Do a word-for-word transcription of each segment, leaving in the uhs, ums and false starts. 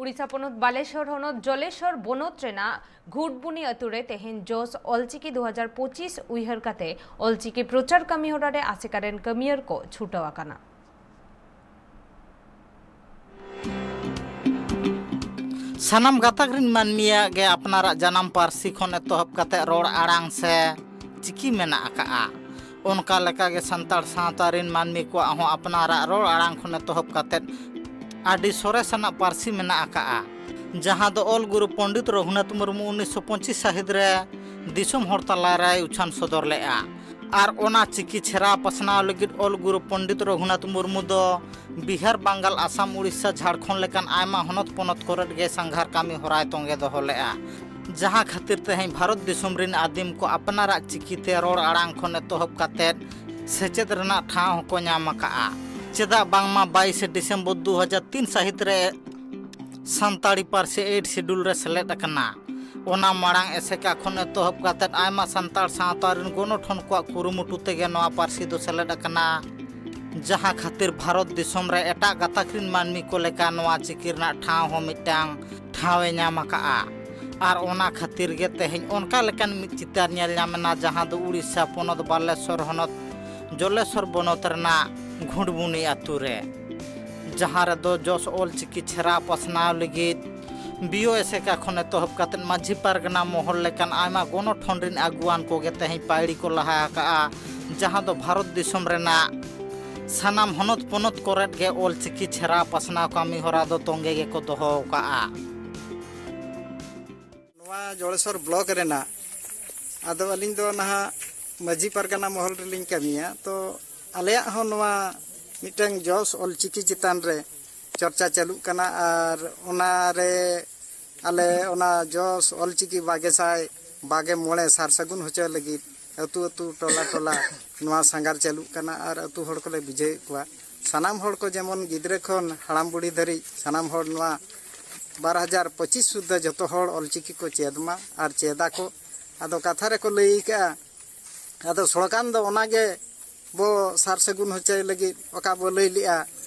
ᱩᱲᱤᱥᱥᱟ ᱯᱚᱱᱚᱛ ᱵᱟᱞᱮᱥᱚᱨ ᱦᱚᱱᱚᱛ ᱡᱚᱞᱮᱥᱚᱨ ᱵᱚᱱᱚᱛ ᱨᱮᱱᱟᱜ ᱜᱷᱩᱴᱵᱩᱱᱤ ᱟᱹᱛᱩ ᱨᱮ ᱛᱮᱦᱮᱧ ᱡᱚᱥ ᱚᱞᱪᱤᱠᱤ ᱫᱩ ᱦᱟᱡᱟᱨ ᱯᱚᱸᱪᱤᱥ ᱩᱭᱦᱟᱹᱨ ᱠᱟᱛᱮ ᱚᱞᱪᱤᱠᱤ ᱯᱨᱚᱪᱟᱨ ᱠᱟᱹᱢᱤ ᱦᱚᱨᱟ ᱨᱮ ᱟᱥᱮᱠᱟ ᱨᱮᱱ ᱠᱟᱹᱢᱤᱭᱟᱹᱨ ᱠᱚ ᱪᱷᱩᱴᱟᱹᱣ ᱟᱠᱟᱱᱟ᱾ ᱥᱟᱱᱟᱢ ᱜᱟᱛᱟᱠ ᱨᱤᱱ ᱢᱟᱹᱱᱢᱤᱭᱟᱜ ᱜᱮ ᱟᱯᱱᱟᱨᱟᱜ ᱡᱟᱱᱟᱢ ᱯᱟᱹᱨᱥᱤ ᱠᱷᱚᱱ ᱮᱛᱚᱦᱚᱵ ᱠᱟᱛᱮ ᱨᱚᱲ ᱟᱲᱟᱝ ᱥᱮ ᱪᱤᱠᱤ ᱢᱮᱱᱟᱜ ᱟᱠᱟᱫᱼᱟ᱾ ᱚᱱᱠᱟ ᱞᱮᱠᱟᱜᱮ ᱥᱟᱱᱛᱟᱲ ᱥᱟᱶᱛᱟ ᱨᱤᱱ ᱢᱟᱹᱱᱢᱤ ᱠᱚᱣᱟᱜ ᱦᱚᱸ ᱟᱯᱱᱟᱨᱟᱜ ᱨᱚᱲ ᱟᱲᱟᱝ ᱠᱷᱚᱱ ᱮᱛᱚᱦᱚᱵ ᱠᱟᱛᱮ ᱟᱹᱰᱤ ᱥᱚᱨᱮᱥ ᱟᱱᱟᱜ ᱯᱟᱹᱨᱥᱤ ᱢᱮᱱᱟᱜ ᱟᱠᱟᱫᱼᱟ, ᱡᱟᱦᱟᱸ ᱫᱚ ᱚᱞ ᱜᱩᱨᱩ ᱯᱚᱱᱰᱤᱛ ᱨᱚᱜᱷᱩᱱᱟᱛᱷ ᱢᱩᱨᱢᱩ ᱩᱱᱤᱥᱥᱚ ᱯᱚᱸᱪᱤᱥ ᱥᱟᱹᱦᱤᱛ ᱨᱮ ᱫᱤᱥᱚᱢ ᱦᱚᱲ ᱛᱟᱞᱟᱨᱮᱭ ᱩᱪᱷᱟᱹᱱ ᱥᱚᱫᱚᱨ ᱞᱮᱫᱼᱟ᱾ ᱟᱨ ᱚᱱᱟ ᱪᱤᱠᱤ ᱪᱷᱮᱨᱟᱣ ᱯᱟᱥᱱᱟᱣ ᱞᱟᱹᱜᱤᱫ ᱚᱞ ᱜᱩᱨᱩ ᱯᱚᱱᱰᱤᱛ ᱨᱚᱜᱷᱩᱱᱟᱛᱷ ᱢᱩᱨᱢᱩ ᱫᱚ ᱵᱤᱦᱟᱨ, ᱵᱟᱝᱜᱟᱞ, ᱟᱥᱟᱢ, ᱩᱲᱤᱥᱥᱟ, ᱡᱷᱟᱲᱠᱷᱚᱸᱰ ᱞᱮᱠᱟᱱ ᱟᱭᱢᱟ ᱦᱚᱱᱚᱛ ᱯᱚᱱᱚᱛ ᱠᱚᱨᱮᱫ ᱜᱮ ᱥᱟᱸᱜᱷᱟᱨ ᱠᱟᱹᱢᱤ ᱦᱚᱨᱟᱭ ᱛᱚᱸᱜᱮ ᱫᱚᱦᱚ ᱞᱮᱫᱼᱟ, ᱡᱟᱦᱟᱸ ᱠᱷᱟᱹᱛᱤᱨ ᱛᱮᱦᱮᱧ ᱵᱷᱟᱨᱚᱛ ᱫᱤᱥᱚᱢ ᱨᱤᱱ ᱟᱹᱫᱤᱢ ᱠᱚ ᱟᱯᱱᱟᱨᱟᱜ ᱪᱤᱠᱤᱛᱮ ᱨᱚᱲ ᱟᱲᱟᱝ ᱠᱷᱚᱱ ᱮᱛᱚᱦᱚᱵ ᱠᱟᱛᱮᱫ ᱥᱮᱪᱮᱫ ᱨᱮᱱᱟᱜ ᱴᱷᱟᱶ ᱦᱚᱸᱠᱚ ᱧᱟᱢ ᱟᱠᱟᱫᱼᱟ᱾ ᱪᱮᱫᱟᱜ ᱵᱟᱝᱢᱟ ᱵᱟᱭᱤᱥᱮ ᱰᱤᱥᱮᱢᱵᱚᱨ ᱫᱩ ᱦᱟᱡᱟᱨ ᱛᱤᱱ ᱥᱟᱹᱦᱤᱛ ᱨᱮ ᱥᱟᱱᱛᱟᱲᱤ ᱯᱟᱹᱨᱥᱤ ᱮᱭᱤᱴ ᱥᱤᱰᱩᱞ ᱨᱮ ᱥᱮᱞᱮᱫ ᱟᱠᱟᱱᱟ᱾ ᱚᱱᱟ ᱢᱟᱲᱟᱝ ᱮᱥᱮᱠᱟ ᱠᱷᱚᱱ ᱮᱛᱚᱦᱚᱵ ᱠᱟᱛᱮᱫ ᱟᱭᱢᱟ ᱥᱟᱱᱛᱟᱲ ᱥᱟᱶᱛᱟ ᱨᱤᱱ ᱜᱚᱱᱚᱴᱷᱚᱱ ᱠᱚᱣᱟᱜ ᱠᱩᱨᱩᱢᱩᱴᱩ ᱛᱮᱜᱮ ᱱᱚᱣᱟ ᱯᱟᱹᱨᱥᱤ ᱫᱚ ᱥᱮᱞᱮᱫ ᱟᱠᱟᱱᱟ, ᱡᱟᱦᱟᱸ ᱠᱷᱟᱹᱛᱤᱨ ᱵᱷᱟᱨᱚᱛ ᱫᱤᱥᱚᱢ ᱨᱮ ᱮᱴᱟᱜ ᱜᱟᱛᱟᱠ ᱨᱤᱱ ᱢᱟᱹᱱᱢᱤ ᱠᱚ ᱞᱮᱠᱟ ᱱᱚᱣᱟ ᱪᱤᱠᱤ ᱨᱮᱱᱟᱜ ᱴᱷᱟᱶ ᱦᱚᱸ ᱢᱤᱫᱴᱟᱝ ᱴᱷᱟᱶ ᱮ ᱧᱟᱢ ᱟᱠᱟᱫᱼᱟ᱾ ᱟᱨ ᱚᱱᱟ ᱠᱷᱟᱹᱛᱤᱨ ᱜᱮ ᱛᱮᱦᱮᱧ ᱚᱱᱠᱟ ᱞᱮᱠᱟᱱ ᱢᱤᱫ ᱪᱤᱛᱟᱹᱨ ᱧᱮᱞ ᱧᱟᱢ ᱮᱱᱟ, ᱡᱟᱦᱟᱸ ᱫᱚ ᱩᱲᱤᱥᱥᱟ ᱯᱚᱱᱚᱛ ᱵᱟᱞᱮᱥᱚᱨ ᱦᱚᱱᱚᱛ ᱡᱚᱞᱮᱥᱚᱨ ᱵᱚᱱᱚᱛ ᱨᱮᱱᱟᱜ ᱜᱷᱩᱸᱰᱵᱩᱱᱤ ᱟᱹᱛᱩ ᱨᱮ, ᱡᱟᱦᱟᱸ ᱨᱮᱫᱚ ᱡᱚᱥ ᱚᱞ ᱪᱤᱠᱤ ᱪᱷᱮᱨᱟ ᱯᱟᱥᱱᱟᱣ ᱞᱟᱹᱜᱤᱫ ᱵᱤᱭᱳ ᱮᱥᱮᱠᱟ ᱠᱷᱚᱱ ᱮᱛᱚᱦᱚᱵ ᱠᱟᱛᱮ ᱢᱟᱹᱡᱷᱤ ᱯᱟᱨᱜᱟᱱᱟ ᱢᱚᱦᱚᱞ ᱞᱮᱠᱟᱱ ᱟᱭᱢᱟ ᱜᱚᱱᱚᱴᱷᱚᱱ ᱨᱤᱱ ᱟᱹᱜᱩᱣᱟᱱ ᱠᱚᱜᱮ ᱛᱮᱦᱮᱧ ᱯᱟᱹᱭᱲᱤ ᱠᱚ ᱞᱟᱦᱟ ᱟᱠᱟᱫᱼᱟ, ᱡᱟᱦᱟᱸ ᱫᱚ ᱵᱷᱟᱨᱚᱛ ᱫᱤᱥᱚᱢ ᱨᱮᱱᱟᱜ ᱥᱟᱱᱟᱢ ᱦᱚᱱᱚᱛ ᱯᱚᱱᱚᱛ ᱠᱚᱨᱮᱫ ᱜᱮ ᱚᱞ ᱪᱤᱠᱤ ᱪᱷᱮᱨᱟ ᱯᱟᱥᱱᱟᱣ ᱠᱟᱹᱢᱤ ᱦᱚᱨᱟ ᱫᱚ ᱛᱚᱸᱜᱮ ᱜᱮᱠᱚ ᱫᱚᱦᱚ ᱟᱠᱟᱫᱼᱟ᱾ ᱱᱚᱣᱟ ᱡᱚᱲᱮᱥᱚᱨ ᱵᱞᱚᱠ ᱨᱮᱱᱟᱜ, ᱟᱫᱚ ᱟᱹᱞᱤᱧ ᱫᱚ ᱱᱟᱦᱟᱜ ᱢᱟᱹᱡᱷᱤ ᱯᱟᱨᱜᱟᱱᱟ ᱢᱚᱦᱚᱞ ᱨᱮᱞᱤᱧ ᱠᱟᱹᱢᱤᱭᱟ᱾ ᱛᱚ ᱟᱞᱮᱭᱟᱜ ᱦᱚᱸ ᱱᱚᱣᱟ ᱢᱤᱫᱴᱟᱝ ᱡᱚᱥ ᱚᱞᱪᱤᱠᱤ ᱪᱮᱛᱟᱱ ᱨᱮ ᱪᱚᱨᱪᱟ ᱪᱟᱹᱞᱩᱜ ᱠᱟᱱᱟ, ᱟᱨ ᱚᱱᱟᱨᱮ ᱟᱞᱮ ᱚᱱᱟ ᱡᱚᱥ ᱚᱞᱪᱤᱠᱤ ᱵᱟᱜᱮ ᱥᱟᱭ ᱵᱟᱜᱮ ᱢᱚᱬᱮ ᱥᱟᱨ ᱥᱟᱹᱜᱩᱱ ᱦᱚᱪᱚ ᱞᱟᱹᱜᱤᱫ ᱟᱹᱛᱩ ᱟᱹᱛᱩ, ᱴᱚᱞᱟ ᱴᱚᱞᱟ ᱱᱚᱣᱟ ᱥᱟᱸᱜᱷᱟᱨ ᱪᱟᱹᱞᱩᱜ ᱠᱟᱱᱟ, ᱟᱨ ᱟᱹᱛᱩ ᱦᱚᱲ ᱠᱚᱞᱮ ᱵᱩᱡᱷᱟᱹᱣᱮᱫ ᱠᱚᱣᱟ᱾ ᱥᱟᱱᱟᱢ ᱦᱚᱲ ᱠᱚ, ᱡᱮᱢᱚᱱ ᱜᱤᱫᱽᱨᱟᱹ ᱠᱷᱚᱱ ᱦᱟᱲᱟᱢ ᱵᱩᱲᱦᱤ ᱫᱷᱟᱹᱨᱤᱡ, ᱥᱟᱱᱟᱢ ᱦᱚᱲ ᱱᱚᱣᱟ ᱵᱟᱨ ᱦᱟᱡᱟᱨ ᱯᱚᱸᱪᱤᱥ ᱥᱩᱫᱽᱫᱷᱟᱹ ᱡᱚᱛᱚ ᱦᱚᱲ ᱚᱞᱪᱤᱠᱤ ᱠᱚ ᱪᱮᱫ ᱢᱟ ᱟᱨ ᱪᱮᱫ ᱟᱠᱚ᱾ ᱟᱫᱚ ᱠᱟᱛᱷᱟ ᱨᱮᱠᱚ ᱞᱟᱹᱭ ᱠᱟᱜᱼᱟ, ᱟᱫᱚ ᱥᱞᱳᱜᱟᱱ ᱫᱚ ᱚᱱᱟᱜᱮ ᱵᱚ ᱥᱟᱨ ᱥᱟᱹᱜᱩᱱ ᱦᱚᱪᱚᱭ ᱞᱟᱹᱜᱤᱫ ᱚᱠᱟ ᱵᱚ ᱞᱟᱹᱭ ᱞᱮᱜᱼᱟ,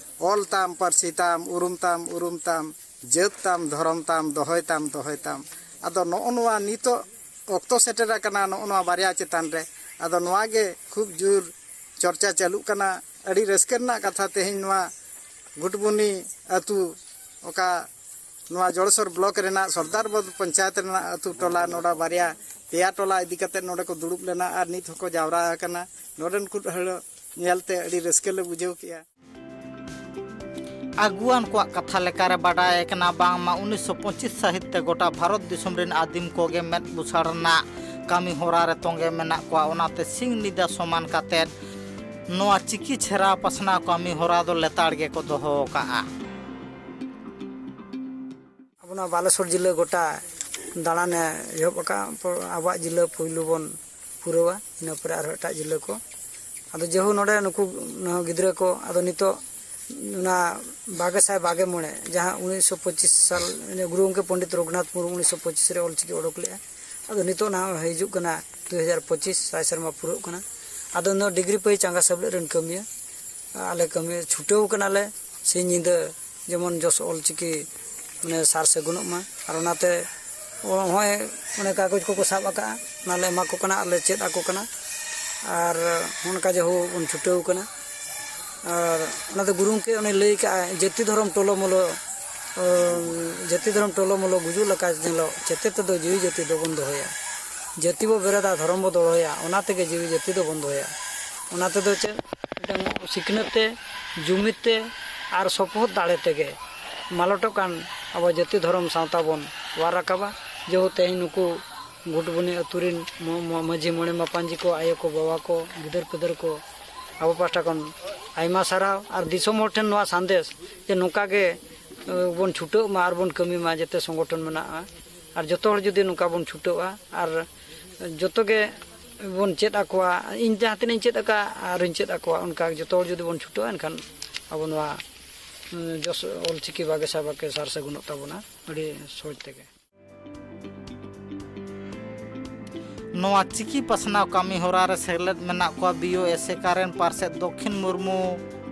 ᱚᱞ ᱛᱟᱢ, ᱯᱟᱹᱨᱥᱤ ᱛᱟᱢ, ᱩᱨᱩᱢ ᱛᱟᱢ, ᱩᱨᱩᱢ ᱛᱟᱢ, ᱡᱟᱹᱛ ᱛᱟᱢ, ᱫᱷᱚᱨᱚᱢ ᱛᱟᱢ, ᱫᱚᱦᱚᱭ ᱛᱟᱢ, ᱫᱚᱦᱚᱭ ᱛᱟᱢ᱾ ᱟᱫᱚ ᱱᱚᱜᱼᱚ ᱱᱚᱣᱟ ᱱᱤᱛᱚᱜ ᱚᱠᱛᱚ ᱥᱮᱴᱮᱨ ᱟᱠᱟᱱᱟ ᱱᱚᱜᱼᱚ ᱱᱚᱣᱟ ᱵᱟᱨᱭᱟ ᱪᱮᱛᱟᱱ ᱨᱮ᱾ ᱟᱫᱚ ᱱᱚᱣᱟ ᱜᱮ ᱠᱷᱩᱵ ᱡᱳᱨ ᱪᱚᱨᱪᱟ ᱪᱟᱹᱞᱩᱜ ᱠᱟᱱᱟ᱾ ᱟᱹᱰᱤ ᱨᱟᱹᱥᱠᱟᱹ ᱨᱮᱱᱟᱜ ᱠᱟᱛᱷᱟ, ᱛᱮᱦᱮᱧ ᱱᱚᱣᱟ ᱜᱷᱩᱴᱵᱩᱱᱤ ᱟᱹᱛᱩ, ᱚᱠᱟ ᱱᱚᱣᱟ ᱡᱚᱲᱥᱚᱨ ᱵᱞᱚᱠ ᱨᱮᱱᱟᱜ ᱥᱚᱨᱫᱟᱨ ᱵᱚᱫ ᱯᱚᱧᱪᱟᱭᱮᱛ ᱨᱮᱱᱟᱜ ᱟᱹᱛᱩ ᱴᱚᱞᱟ, ᱱᱚᱰᱮ ᱵᱟᱨᱭᱟ ᱯᱮᱭᱟ ᱴᱚᱞᱟ ᱤᱫᱤ ᱠᱟᱛᱮ ᱱᱚᱰᱮ ᱠᱚ ᱫᱩᱲᱩᱵ ᱞᱮᱱᱟ ᱟᱨ ᱱᱤᱛ ᱦᱚᱸᱠᱚ ᱡᱟᱣᱨᱟ ᱟᱠᱟᱱᱟ᱾ ᱱᱚᱰᱮᱱ ᱠᱚ ᱦᱚᱲ ᱧᱮᱞᱛᱮ ᱟᱹᱰᱤ ᱨᱟᱹᱥᱠᱟᱹ ᱞᱮ ᱵᱩᱡᱷᱟᱹᱣ ᱠᱮᱜᱼᱟ᱾ ᱟᱹᱜᱩᱣᱟᱱ ᱠᱚᱣᱟᱜ ᱠᱟᱛᱷᱟ ᱞᱮᱠᱟᱨᱮ ᱵᱟᱰᱟᱭ ᱠᱟᱱᱟ, ᱵᱟᱝᱢᱟ ᱩᱱᱤᱥᱥᱚ ᱯᱚᱸᱪᱤᱥ ᱥᱟᱹᱦᱤᱛ ᱛᱮ ᱜᱚᱴᱟ ᱵᱷᱟᱨᱚᱛ ᱫᱤᱥᱚᱢ ᱨᱮᱱ ᱟᱹᱫᱤᱢ ᱠᱚᱜᱮ ᱢᱮᱫ ᱵᱩᱥᱟᱹᱲ ᱨᱮᱱᱟᱜ ᱠᱟᱹᱢᱤ ᱦᱚᱨᱟ ᱨᱮ ᱛᱚᱸᱜᱮ ᱢᱮᱱᱟᱜ ᱠᱚᱣᱟ᱾ ᱚᱱᱟᱛᱮ ᱥᱤᱧ ᱧᱤᱫᱟᱹ ᱥᱚᱢᱟᱱ ᱠᱟᱛᱮᱫ ᱱᱚᱣᱟ ᱪᱤᱠᱤ ᱪᱷᱮᱨᱟᱣ ᱯᱟᱥᱱᱟᱣ ᱠᱟᱹᱢᱤ ᱦᱚᱨᱟ ᱫᱚ ᱞᱮᱛᱟᱲ ᱜᱮᱠᱚ ᱫᱚᱦᱚ ᱟᱠᱟᱫᱼᱟ᱾ ᱟᱵᱚ ᱱᱚᱣᱟ ᱵᱟᱞᱮᱥᱚᱨ ᱡᱤᱞᱟᱹ ᱜᱚᱴᱟ ᱫᱟᱬᱟᱱᱮ ᱮᱦᱚᱵ ᱟᱠᱟᱫᱼᱟ᱾ ᱟᱵᱚᱣᱟᱜ ᱡᱤᱞᱟᱹ ᱯᱳᱭᱞᱳ ᱵᱚᱱ ᱯᱩᱨᱟᱹᱣᱟ, ᱤᱱᱟᱹ ᱯᱚᱨᱮ ᱟᱨᱦᱚᱸ ᱮᱴᱟᱜ ᱡᱤᱞᱟᱹ ᱠᱚ᱾ ᱟᱫᱚ ᱡᱮᱦᱳ, ᱱᱚᱰᱮ ᱱᱩᱠᱩ, ᱱᱩᱠᱩ ᱜᱤᱫᱽᱨᱟᱹ ᱠᱚ, ᱟᱫᱚ ᱱᱤᱛᱚᱜ ᱚᱱᱟ ᱵᱟᱜᱮ ᱥᱟᱭ ᱵᱟᱜᱮ ᱢᱚᱬᱮ, ᱡᱟᱦᱟᱸ ᱩᱱᱤᱥᱥᱚ ᱯᱚᱸᱪᱤᱥ ᱥᱟᱞ, ᱜᱩᱨᱩ ᱜᱚᱢᱠᱮ ᱯᱚᱱᱰᱤᱛ ᱨᱚᱜᱷᱩᱱᱟᱛᱷ ᱢᱩᱨᱢᱩ ᱩᱱᱤᱥᱥᱚ ᱯᱚᱸᱪᱤᱥ ᱨᱮ ᱚᱞᱪᱤᱠᱤ ᱚᱰᱚᱠ ᱞᱮᱫᱼᱟ᱾ ᱟᱫᱚ ᱱᱤᱛᱚᱜ ᱱᱟᱦᱟᱜ ᱦᱤᱡᱩᱜ ᱠᱟᱱᱟ ᱫᱩ ᱦᱟᱡᱟᱨ ᱯᱚᱸᱪᱤᱥ, ᱥᱟᱭ ᱥᱮᱨᱢᱟ ᱯᱩᱨᱟᱹᱜ ᱠᱟᱱᱟ᱾ ᱟᱫᱚ ᱱᱚᱣᱟ ᱰᱤᱜᱽᱨᱤ ᱯᱟᱹᱭ ᱪᱟᱸᱜᱟ ᱥᱮᱵᱽᱞᱮᱫ ᱨᱮᱱ ᱠᱟᱹᱢᱤᱭᱟᱹ, ᱟᱞᱮ ᱠᱟᱹᱢᱤ ᱪᱷᱩᱴᱟᱹᱣ ᱠᱟᱱᱟᱞᱮ ᱥᱤᱧ ᱧᱤᱫᱟᱹ, ᱡᱮᱢᱚᱱ ᱡᱚᱥ ᱚᱞᱪᱤᱠᱤ ᱢᱟᱱᱮ ᱥᱟᱨ ᱥᱟᱹᱜᱩᱱᱚᱜ ᱢᱟ᱾ ᱟᱨ ᱚᱱᱟᱛᱮ ᱱᱚᱜᱼᱚᱭ ᱚᱱᱮ ᱠᱟᱜᱚᱡᱽ ᱠᱚᱠᱚ ᱥᱟᱵ ᱟᱠᱟᱫᱼᱟ, ᱚᱱᱟᱞᱮ ᱮᱢᱟ ᱠᱚ ᱠᱟᱱᱟ ᱟᱨ ᱞᱮ ᱪᱮᱫ ᱟᱠᱚ ᱠᱟᱱᱟ᱾ ᱟᱨ ᱚᱱᱠᱟ ᱡᱮᱦᱳ ᱵᱚᱱ ᱪᱷᱩᱴᱟᱹᱣ ᱠᱟᱱᱟ᱾ ᱟᱨ ᱚᱱᱟᱛᱮ ᱜᱩᱨᱩ ᱜᱚᱢᱠᱮ ᱩᱱᱤ ᱞᱟᱹᱭ ᱠᱟᱜᱼᱟᱭ, "ᱡᱟᱹᱛᱤ ᱫᱷᱚᱨᱚᱢ ᱴᱚᱞᱚ ᱢᱚᱞᱚ, ᱚ, ᱡᱟᱹᱛᱤ ᱫᱷᱚᱨᱚᱢ ᱴᱚᱞᱚ ᱢᱚᱞᱚ ᱜᱩᱡᱩᱜ ᱞᱮᱠᱟ ᱧᱮᱞᱚᱜ, ᱪᱮᱛᱮ ᱛᱮᱫᱚ ᱡᱤᱣᱤ ᱡᱟᱹᱛᱤ ᱫᱚᱵᱚᱱ ᱫᱚᱦᱚᱭᱟ᱾ ᱡᱟᱹᱛᱤ ᱵᱚ ᱵᱮᱨᱮᱫᱟ, ᱫᱷᱚᱨᱚᱢ ᱵᱚ ᱫᱚᱦᱚᱭᱟ, ᱚᱱᱟ ᱛᱮᱜᱮ ᱡᱤᱣᱤ ᱡᱟᱹᱛᱤ ᱫᱚᱵᱚᱱ ᱫᱚᱦᱚᱭᱟ᱾" ᱚᱱᱟ ᱛᱮᱫᱚ ᱪᱮᱫ? ᱢᱤᱫᱴᱟᱝ ᱥᱤᱠᱷᱱᱟᱹᱛ ᱛᱮ, ᱡᱩᱢᱤᱫ ᱛᱮ ᱟᱨ ᱥᱚᱯᱚᱦᱚᱫ ᱫᱟᱲᱮ ᱛᱮᱜᱮ ᱢᱟᱞᱚᱴᱚᱜ ᱠᱟᱱ ᱟᱵᱚ ᱡᱟᱹᱛᱤ ᱫᱷᱚᱨᱚᱢ ᱥᱟᱶᱛᱟ ᱵᱚᱱ ᱚᱣᱟᱨ ᱨᱟᱠᱟᱵᱟ᱾ ᱡᱮᱦᱳ, ᱛᱮᱦᱮᱧ ᱱᱩᱠᱩ ᱜᱷᱩᱴᱵᱩᱱᱤ ᱟᱹᱛᱩ ᱨᱮᱱ ᱢᱚ-, ᱢᱚ-, ᱢᱟᱹᱡᱷᱤ ᱢᱚᱬᱮ ᱢᱟᱯᱟᱧᱡᱤ ᱠᱚ, ᱟᱭᱳ ᱠᱚ, ᱵᱟᱵᱟ ᱠᱚ, ᱜᱤᱫᱟᱹᱨ ᱯᱤᱫᱟᱹᱨ ᱠᱚ, ᱟᱵᱚ ᱯᱟᱦᱴᱟ ᱠᱷᱚᱱ ᱟᱭᱢᱟ ᱥᱟᱨᱦᱟᱣ᱾ ᱟᱨ ᱫᱤᱥᱚᱢ ᱦᱚᱲ ᱴᱷᱮᱱ ᱱᱚᱣᱟ ᱥᱟᱸᱫᱮᱥ ᱡᱮ ᱱᱚᱝᱠᱟ ᱜᱮ, ᱮ, ᱵᱚᱱ ᱪᱷᱩᱴᱟᱹᱜ ᱢᱟ ᱟᱨ ᱵᱚᱱ ᱠᱟᱹᱢᱤ ᱢᱟ, ᱡᱟᱛᱮ ᱥᱚᱝᱜᱚᱴᱷᱚᱱ ᱢᱮᱱᱟᱜᱼᱟ᱾ ᱟᱨ ᱡᱚᱛᱚ ᱦᱚᱲ ᱡᱩᱫᱤ ᱱᱚᱝᱠᱟ ᱵᱚᱱ ᱪᱷᱩᱴᱟᱹᱜᱼᱟ ᱟᱨ ᱡᱚᱛᱚ ᱜᱮ ᱵᱚᱱ ᱪᱮᱫ ᱟᱠᱚᱣᱟ, ᱤᱧ ᱡᱟᱦᱟᱸ ᱛᱤᱱᱟᱹᱜ ᱤᱧ ᱪᱮᱫ ᱟᱠᱟᱫᱼᱟ ᱟᱨᱤᱧ ᱪᱮᱫ ᱟᱠᱚᱣᱟ, ᱚᱱᱠᱟ ᱡᱚᱛᱚ ᱦᱚᱲ ᱡᱩᱫᱤ ᱵᱚᱱ ᱪᱷᱩᱴᱟᱹᱜᱼᱟ, ᱮᱱᱠᱷᱟᱱ ᱟᱵᱚ ᱱᱚᱣᱟ, ᱩᱸ, ᱡᱚᱥ ᱚᱞᱪᱤᱠᱤ ᱵᱟᱜᱮ ᱥᱟᱭ ᱵᱟᱜᱮ ᱥᱟᱨ ᱥᱟᱹᱜᱩᱱᱚᱜ ᱛᱟᱵᱚᱱᱟ ᱟᱹᱰᱤ ᱥᱚᱦᱚᱡᱽ ᱛᱮᱜᱮ᱾ ᱱᱚᱣᱟ ᱪᱤᱠᱤ ᱯᱟᱥᱱᱟᱣ ᱠᱟᱹᱢᱤ ᱦᱚᱨᱟ ᱨᱮ ᱥᱮᱞᱮᱫ ᱢᱮᱱᱟᱜ ᱠᱚᱣᱟ ᱵᱤ ᱳ ᱮᱥ ᱮ ᱠᱟ ᱨᱮᱱ ᱯᱟᱨᱥᱮᱛ ᱫᱚᱠᱠᱷᱤᱱ ᱢᱩᱨᱢᱩ,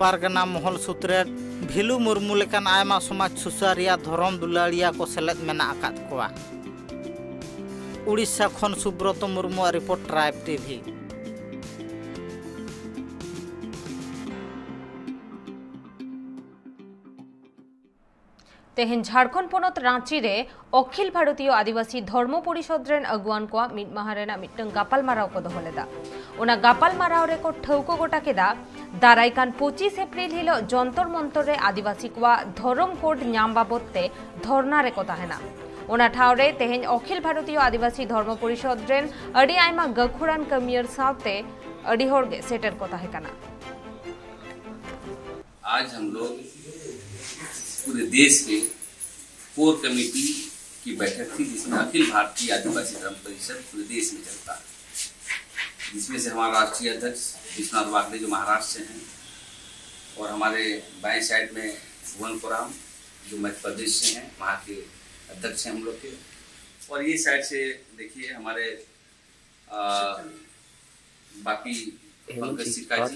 ᱯᱟᱨᱜᱟᱱᱟ ᱢᱚᱦᱚᱞ ᱥᱩᱛᱨᱮᱛ ᱵᱷᱤᱞᱩ ᱢᱩᱨᱢᱩ ᱞᱮᱠᱟᱱ ᱟᱭᱢᱟ ᱥᱚᱢᱟᱡᱽ ᱥᱩᱥᱟᱹᱨᱤᱭᱟᱹ, ᱫᱷᱚᱨᱚᱢ ᱫᱩᱞᱟᱹᱲᱤᱭᱟᱹ ᱠᱚ ᱥᱮᱞᱮᱫ ᱢᱮᱱᱟᱜ ᱟᱠᱟᱫ ᱠᱚᱣᱟ᱾ ᱩᱲᱤᱥᱥᱟ ᱠᱷᱚᱱ ᱥᱩᱵᱨᱚᱛᱚ ᱢᱩᱨᱢᱩᱣᱟᱜ ᱨᱤᱯᱳᱨᱴ, ᱴᱨᱟᱭᱤᱵᱽ ᱴᱤᱵᱷᱤ᱾ ᱛᱮᱦᱮᱧ ᱡᱷᱟᱲᱠᱷᱚᱸᱰ ᱯᱚᱱᱚᱛ ᱨᱟᱸᱪᱤ ᱨᱮ ᱚᱠᱷᱤᱞ ᱵᱷᱟᱨᱚᱛᱤᱭᱚ ᱟᱹᱫᱤᱵᱟᱹᱥᱤ ᱫᱷᱚᱨᱢᱚ ᱯᱚᱨᱤᱥᱚᱫᱽ ᱨᱮᱱ ᱟᱹᱜᱩᱣᱟᱹᱱ ᱠᱚᱣᱟᱜ ᱢᱤᱫ ᱢᱟᱦᱟ ᱨᱮᱱᱟᱜ ᱢᱤᱫᱴᱟᱝ ᱜᱟᱯᱟᱞᱢᱟᱨᱟᱣ ᱠᱚ ᱫᱚᱦᱚ ᱞᱮᱫᱟ᱾ ᱚᱱᱟ ᱜᱟᱯᱟᱞᱢᱟᱨᱟᱣ ᱨᱮᱠᱚ ᱴᱷᱟᱹᱣᱠᱟᱹ ᱜᱚᱴᱟ ᱠᱮᱫᱟ, ᱫᱟᱨᱟᱭ ᱠᱟᱱ ᱯᱚᱸᱪᱤᱥ ᱮᱯᱨᱤᱞ ᱦᱤᱞᱚᱜ ᱡᱚᱱᱛᱚᱨ ᱢᱚᱱᱛᱚᱨ ᱨᱮ ᱟᱹᱫᱤᱵᱟᱹᱥᱤ ᱠᱚᱣᱟᱜ ᱫᱷᱚᱨᱚᱢ ᱠᱳᱰ ᱧᱟᱢ ᱵᱟᱵᱚᱫ ᱛᱮ ᱫᱷᱚᱨᱱᱟ ᱨᱮᱠᱚ ᱛᱟᱦᱮᱱᱟ᱾ ᱚᱱᱟ ᱴᱷᱟᱶ ᱨᱮ ᱛᱮᱦᱮᱧ ᱚᱠᱷᱤᱞ ᱵᱷᱟᱨᱚᱛᱤᱭᱚ ᱟᱹᱫᱤᱵᱟᱹᱥᱤ ᱫᱷᱚᱨᱢᱚ ᱯᱚᱨᱤᱥᱚᱫᱽ ᱨᱮᱱ ᱟᱹᱰᱤ ᱟᱭᱢᱟ ᱜᱟᱹᱠᱷᱩᱲᱟᱱ ᱠᱟᱹᱢᱤᱭᱟᱹᱨ ᱥᱟᱶᱛᱮ ᱟᱹᱰᱤ ᱦᱚᱲ ᱜᱮ ᱥᱮᱴᱮᱨ ᱠᱚ ᱛᱟᱦᱮᱸ ᱠᱟᱱᱟ᱾ आज हम लोग पूरे देश के कोर कमेटी की बैठक थी, जिसमें अखिल भारतीय आदिवासी धर्म परिषद पूरे देश में चलता है, जिसमें से हमारा राष्ट्रीय अध्यक्ष विश्वनाथ वागले जो महाराष्ट्र से हैं, और हमारे बाएं साइड में भुवन कोराम जो मध्य प्रदेश से हैं, वहाँ के अध्यक्ष हैं हम लोग के। और ये साइड से देखिए हमारे आ, बाकी पंकज सिक्का जी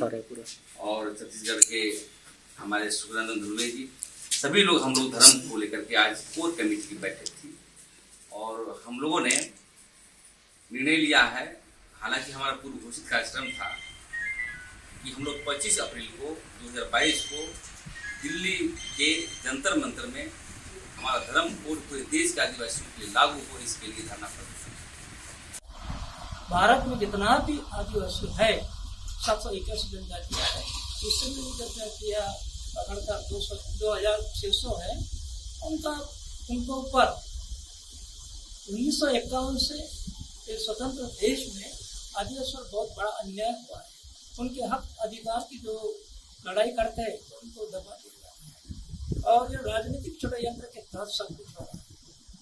और छत्तीसगढ़ के हमारे सुखनंदन ध्रुवे जी, सभी लोग, हम लोग धर्म को लेकर के आज कोर कमेटी की बैठक थी और हम लोगों ने निर्णय लिया है, हालांकि हमारा पूर्व घोषित कार्यक्रम था कि हम लोग पच्चीस अप्रैल को, दो हज़ार बाईस को दिल्ली के जंतर मंतर में हमारा धर्म कोड पूरे देश के आदिवासियों के लिए लागू हो, इसके लिए धरना प्रदर्शन। भारत में जितना भी आदिवासी है, सात सौ इक्यासी जनजातियां है, इससे भी जनजातियां अगर का दो सौ, दो हजार छह सौ है, उनका, उनके ऊपर उन्नीस सौ इक्यावन से एक स्वतंत्र देश में आदिवासी पर बहुत बड़ा अन्याय हुआ है। उनके हक अधिकार की जो लड़ाई करते हैं, उनको दबा दिया जाता है और ये राजनीतिक षड्यंत्र के तहत सब कुछ हो रहा है।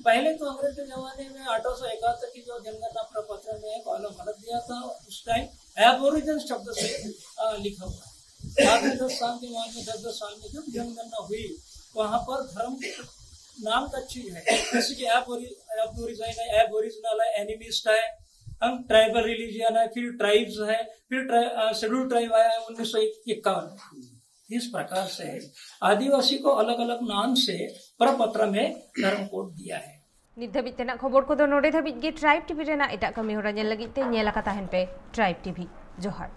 पहले तो अंग्रेज के जमाने में अठारह सौ इकहत्तर की जो जनगणना प्रपत्र में कॉलम गलत दिया था, उस टाइम एबोरिजिन शब्द से अ, लिखा हुआ है। बाद में दस साल के बाद में, दस दस साल में जब जनगणना हुई, वहां पर धर्म नाम का चीज है, जैसे कि एबोरिजिन है, एबोरिजिनल है, एनिमिस्ट है, हम ट्राइबल रिलीजियन है, फिर ट्राइब्स है, फिर शेड्यूल ट्राइब आया है उन्नीस सौ इक्यावन। इस प्रकार से आदिवासी को अलग अलग नाम से प्रपत्र में धर्म कोड दिया है। ᱱᱤᱛ ᱫᱷᱟᱹᱵᱤᱡ ᱛᱮᱱᱟᱜ ᱠᱷᱚᱵᱚᱨ ᱠᱚᱫᱚ ᱱᱚᱰᱮ ᱫᱷᱟᱹᱵᱤᱡ ᱜᱮ᱾ ᱴᱨᱟᱭᱤᱵᱽ ᱴᱤᱵᱷᱤ ᱨᱮᱱᱟᱜ ᱮᱴᱟᱜ ᱠᱟᱹᱢᱤ ᱦᱚᱨᱟ ᱧᱮᱞ ᱞᱟᱹᱜᱤᱫ ᱛᱮ ᱧᱮᱞ ᱟᱠᱟ ᱛᱟᱦᱮᱱ ᱯᱮ ᱴᱨᱟᱭᱤᱵᱽ ᱴᱤᱵᱷᱤ᱾ ᱡᱚᱦᱟᱨ᱾